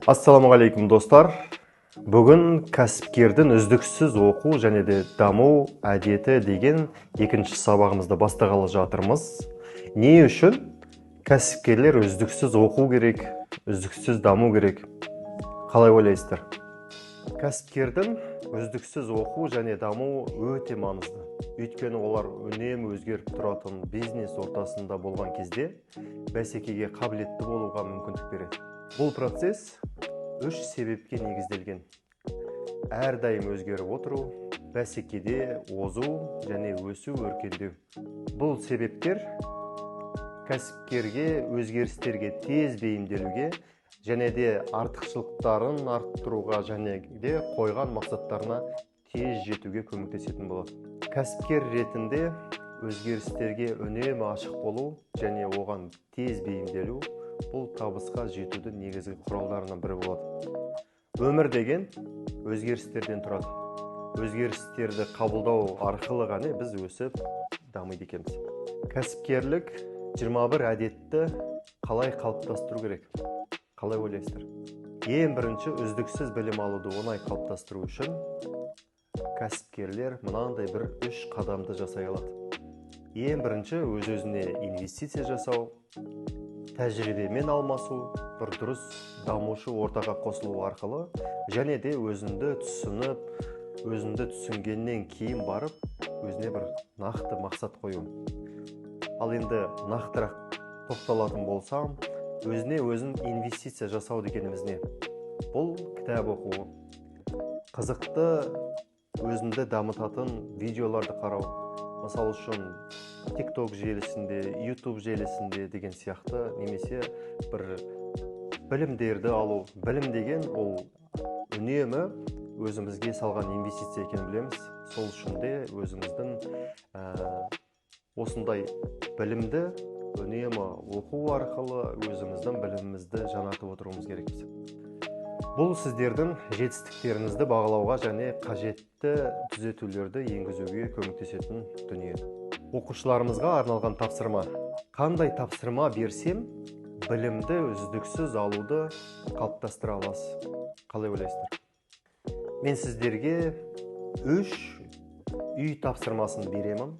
Ассалаумағалейкум, достар! Бүгін кәсіпкердің үздіксіз оқу және де даму әдеті деген екінші сабағымызды бастағалы жатырмыз. Не үшін кәсіпкерлер үздіксіз оқу керек, үздіксіз даму керек? Қалай ойлайсыздар? Кәсіпкердің үздіксіз оқу және даму өте маңызды. Өйткені олар үнемі өзгеріп тұратын бизнес ортасында болған кезде бәсекеге қабілетті болуға мүмкіндік береді. Бұл процесс үш себепке негізделген: әрдайым өзгеріп отыру, бәсекеде озу және өсу, өркендеу. Бұл себептер кәсіпкерге өзгерістерге тез бейімделуге және де артықшылықтарын арттыруға және де қойған мақсаттарына тез жетуге көмектесетін болады. Кәсіпкер ретінде өзгерістерге үнемі ашық болу және оған тез бейімделу – бұл табысқа жетудің негізгі құралдарының бірі болады. Өмір деген өзгерістерден тұрады. Өзгерістерді қабылдау арқылы ғана біз өсіп, дамиды екенбіз. Кәсіпкерлік 21 әдетті қалай қалыптастыру керек? Қалай ойлайсыздар? Ең бірінші, үздіксіз білім алуды оңай қалыптастыру үшін кәсіпкерлер мынандай бір үш қадамды жасай алады. Ең бірінші, өз өзіне инвестиция жасау, тәжірибемен алмасу, бір дұрыс дамушы ортаға қосылу арқылы және де өзіңді түсініп, өзіңді түсінгеннен кейін барып өзіне бір нақты мақсат қою. Ал енді нақтырақ тоқталатын болсам, өзіне өзін инвестиция жасау дегеніміз не? Бұл кітап оқу, қызықты, өзіңді дамытатын видеоларды қарау, мысалы үшін, TikTok желісінде, YouTube желісінде деген сияқты, немесе бір білімдерді алу. Білім деген ол үнемі өзімізге салған инвестиция екенін білеміз. Сол үшін де өзіміздің осындай білімді үнемі оқу арқылы өзіміздің білімімізді жаңартып отыруымыз керекпіз. Бұл сіздердің жетістіктеріңізді бағалауға және қажетті түзетулерді енгізуге көмектесетін дүние. Оқушыларымызға арналған тапсырма. Қандай тапсырма берсем, білімді үздіксіз алуды қалыптастыра аласыз? Қалай ойлайсыздар? Мен сіздерге үш үй тапсырмасын беремін.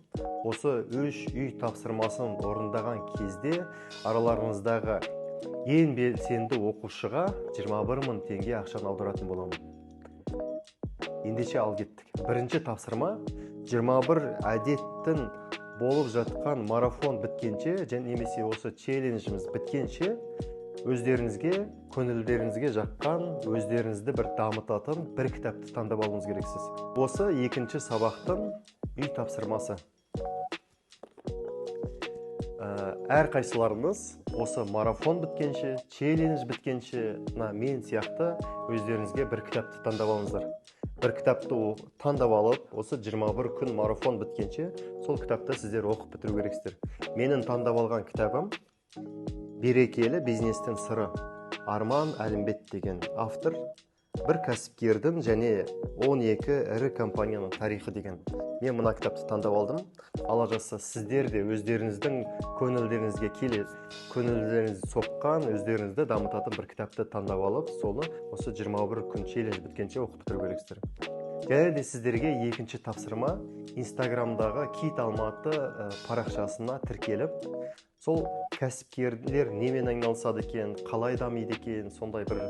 Осы үш үй тапсырмасын орындаған кезде араларыңыздағы ең белсенді оқушыға 21 мың теңге ақшаны аударатын боламын. Ендеше, ал кеттік! Бірінші тапсырма: 21 әдеттің болып жатқан марафон біткенше және немесе осы челленджіміз біткенше өздеріңізге, көңілдеріңізге жаққан, өздеріңізді бір дамытатын бір кітапты таңдап алуыңыз керексіз. Осы екінші сабақтың үй тапсырмасы. Әрқайсыларыңыз осы марафон біткенше, челлендж біткенше мына мен сияқты өздеріңізге бір кітапты таңдап алыңыздар. Бір кітапты таңдап алып, осы 21 күн марафон біткенше сол кітапты сіздер оқып бітіру керексіздер. Менің таңдап алған кітабым «Берекелі бизнестің сыры», Арман Әлімбет деген автор, бір кәсіпкердің және 12 ірі компанияның тарихы деген. Мен мына кітапты таңдап алдым. Алла жазса, сіздер де өздеріңіздің көңілдеріңізге келе, көңілдеріңізді соққан, өздеріңізді дамытатын бір кітапты таңдап алып, соны осы 21 күн челлендж біткенше оқып бітіру керексіздер. Және де сіздерге екінші тапсырма: Инстаграмдағы Кит Алматы парақшасына тіркеліп, сол кәсіпкерлер немен айналысады екен, қалай дамиды екен, сондай бір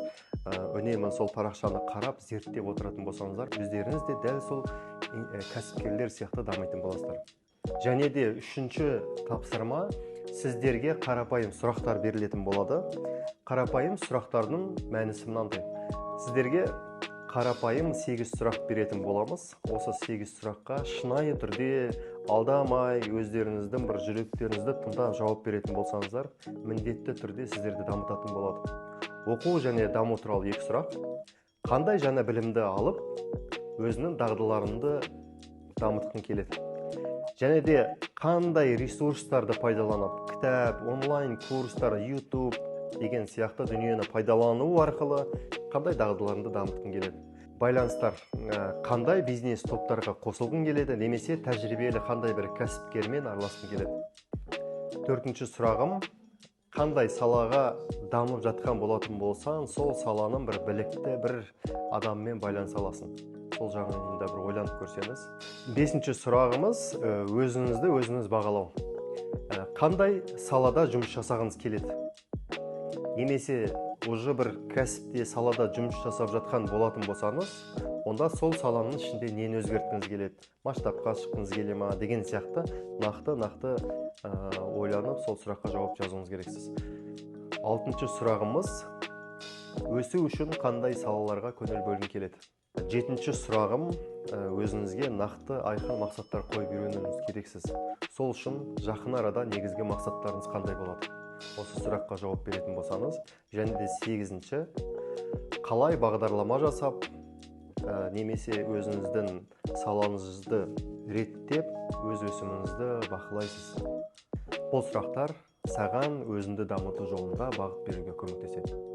үнемі сол парақшаны қарап, зерттеп отыратын болсаңыздар, өздеріңіз де дәл сол кәсіпкерлер сияқты дамитын боласыздар. Және де үшінші тапсырма: сіздерге қарапайым сұрақтар берілетін болады. Қарапайым сұрақтардың мәнісі мынандай: сіздерге қарапайым сегіз сұрақ беретін боламыз. Осы сегіз сұраққа шынайы түрде, алдамай, өздеріңіздің бір жүректеріңізді тыңдап жауап беретін болсаңыздар, міндетті түрде сіздерді дамытатын болады. Оқу және даму туралы екі сұрақ: қандай жаңа білімді алып, өзінің дағдыларыңды дамытқың келеді? Және де қандай ресурстарды пайдаланып, кітап, онлайн курстар, YouTube деген сияқты дүниені пайдалану арқылы қандай дағдыларыңды дамытқың келеді? Байланыстар: қандай бизнес топтарға қосылғың келеді немесе тәжірибелі қандай бір кәсіпкермен араласқың келеді? Төртінші сұрағым: Қандай салаға дамып жатқан болатын болсаң, сол саланың бір білікті бір адаммен байланыса аласың. Сол жағын да бір ойланып көрсеңіз. Бесінші сұрағымыз: өзіңізді өзіңіз бағалау. Қандай салада жұмыс жасағыңыз келеді немесе уже бір кәсіпте, салада жұмыс жасап жатқан болатын болсаңыз, онда сол саланың ішінде нені өзгерткіңіз келеді, масштабқа шыққыңыз келе ма деген сияқты нақты нақты ойланып, сол сұраққа жауап жазуыңыз керексіз. Алтыншы сұрағымыз: өсу үшін қандай салаларға көңіл бөлгің келеді? Жетінші сұрағым: өзіңізге нақты, айқын мақсаттар қойып үйренуіңіз керексіз. Сол үшін жақын арада негізгі мақсаттарыңыз қандай болады? Осы сұраққа жауап беретін болсаңыз. Және де сегізінші: қалай бағдарлама жасап немесе өзіңіздің салаңызды реттеп, өз өсіміңізді бақылайсыз? Бұл сұрақтар саған өзіңді дамыту жолында бағыт беруге көмектеседі.